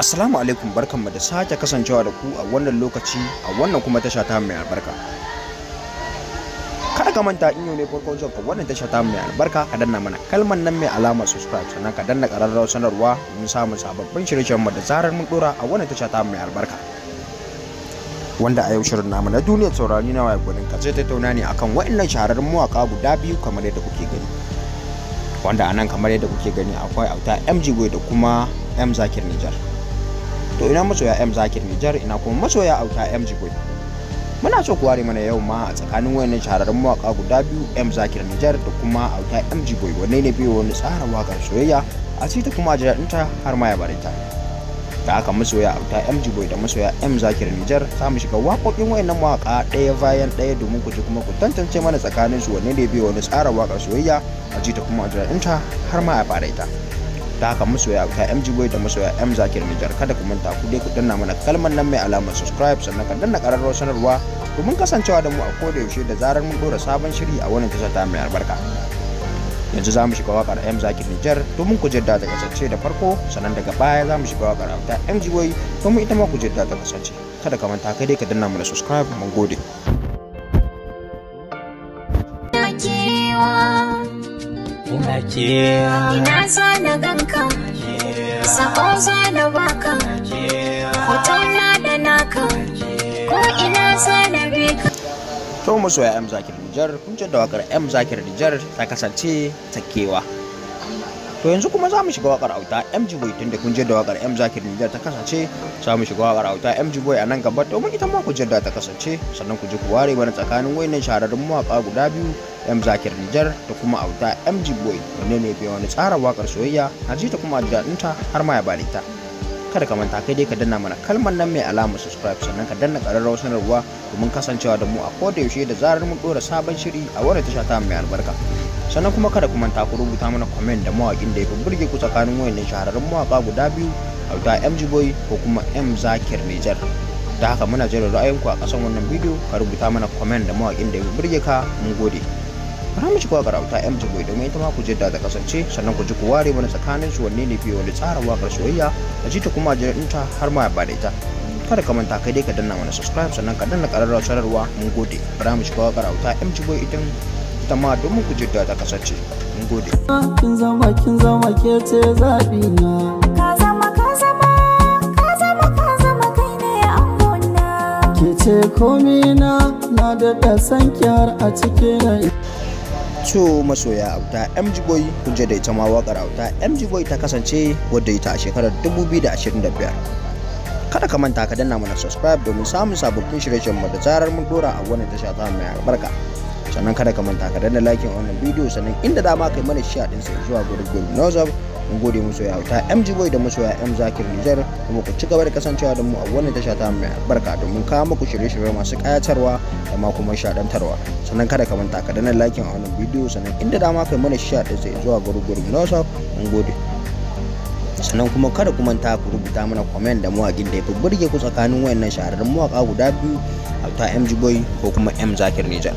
Assalamu alaikum, barkanmu da sake kasancewa da ku a wannan lokaci a wannan kuma tasha ta mai albarka. Kada ka manta, in yau ne farkon zuwa wannan tasha ta mai albarka, ka danna mana kalmar nan mai alamar subscribe, sannan ka danna ƙararrawar sanarwa domin samun sababbin shirye-shiryen mu da zarar mun dora a wannan tasha ta mai albarka. Wanda a yau shirin namu na duniyar taurari na waye gwanin ka zai tattauna ne akan waɗannan shahararrun mawaƙa guda biyu kamar yadda kuke gani. Wanda anan kamar yadda kuke gani akwai Auta MG Boy da kuma M Zakir Nijar. To ina masoya M Zakir Nijar, ina kuma masoya Auta MG Boy. Muna so ku ware mana yau ma a tsakanin wayannan shahararrun mawaka guda biyu, M Zakir Nijar da kuma Auta MG Boy, wanne ne biyo wani tsara wakar soyayya a ci ta kuma ji daɗinta har ma ya bare ta. Da haka masoya Auta MG Boy da masoya M Zakir Nijar, za mu shiga waƙoƙin wayannan mawaka ɗaya bayan ɗaya domin ku ji kuma ku tantance mana tsakanin su wanne ne biyo wani tsara wakar soyayya a ji ta kuma ji daɗinta har ma ya bare ta. Da haka masoya Auta MG Boy da masoya M Zakir Nijar, kada ku manta ku dai ku danna mana kalmar nan mai alamar subscribe, sannan ka danna ƙararrawar sanarwa domin kasancewa da mu a koda yaushe da zarar mun dora sabon shiri a wannan tasha ta mai albarka. Yanzu za mu shiga wakar M Zakir Nijar domin ku jidda ta kasance da farko, sannan daga baya za mu shiga wakar Auta MG Boy domin ita ma ku jidda ta kasance. Kada ka manta kai dai ka danna mana subscribe, mun gode. Ina kewa. Ina za na ganka, sako za na baka, hotona da naka, ko ina za na bi ka. To masoya M Zakir Nijar, kun da wakar M Zakir Nijar ta kasance ta kewa. To yanzu kuma za mu shiga wakar Auta MG Boy, tunda kun da wakar M Zakir Nijar ta kasance, za mu shiga wakar Auta MG Boy a nan gaba domin ita ma ku da ta kasance, sannan ku ji ku ware mana tsakanin wayannan shahararrun mawaka guda biyu, M Zakir Nijar da kuma Auta MG Boy, wanne ne bai wani tsara wakar soyayya a ji ta kuma ji daɗinta har ma ya bada ita. Kada ka manta kai dai ka danna mana kalmar nan mai alamar subscribe, sannan ka danna ƙararrawar sanarwa domin kasancewa da mu a koda yaushe da zarar mun ɗora sabon shiri a wannan tasha ta mai albarka. Sannan kuma kada ku manta ku rubuta mana comment da mawaƙin da ya fi burge ku tsakanin wayannan shahararrun mawaƙa guda biyu, Auta MG Boy ko kuma M Zakir Nijar. Da haka muna jiran ra'ayinku a ƙasan wannan bidiyo, ka rubuta mana comment da mawaƙin da ya fi burge ka, mun gode. Bara mu shiga wakar Auta MG Boy domin ita ma ku jidda ta kasance, sannan ku ji ku ware mana tsakanin su wanne ne fiye wani tsara wakar soyayya a ji ta kuma ji daɗinta har ma ya bada ita. Kada ka manta kai dai ka danna mana subscribe, sannan ka danna ƙararrawar sanarwa, mun gode. Bara mu shiga wakar Auta MG Boy idan ita ma domin ku jidda ta kasance, mun gode. Kin zama, kin zama, ke ce zaɓi na. Ka zama, ka zama, ka zama, ka zama, kai ne angona. Ke ce komi na, na daɗa san ki har a cikin rai. To masoya Auta MG Boy, kun da ita ma wakar Auta MG Boy ta kasance wadda ita a shekarar 2025. Kada ka manta ka danna mana subscribe domin samun sababbin shirye-shiryen mu da zarar mun dora a wannan tasha ta mai albarka. Sannan kada ka manta ka danna like wannan bidiyo, sannan inda dama kai mana share din sai zuwa gurin gurin WhatsApp. Mun gode masoya Auta MG Boy da masoya M Zakir Nijar, kuma ku ci gaba da kasancewa da mu a wannan tasha ta mai albarka domin kawo muku shirye-shirye masu kayatarwa da ma kuma shaɗantarwa. Sannan kada ka manta ka danna like a wannan bidiyo, sannan inda dama kai mana share din sai zuwa gurin gurin WhatsApp, mun gode. Sannan kuma kada ku manta ku rubuta mana comment da mawaƙin da ya fi burge ku tsakanin wayannan shahararrun mawaƙa guda biyu, Auta MG Boy ko kuma M Zakir Nijar.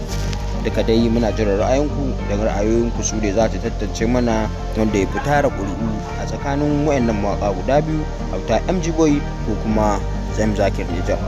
Duka dai muna jiran ra'ayinku, daga ra'ayoyinku su ne za ta tantance mana wanda ya fi tara ƙuri'u a tsakanin wayannan mawaƙa guda biyu, Auta MG Boy ko kuma M Zakir Nijar.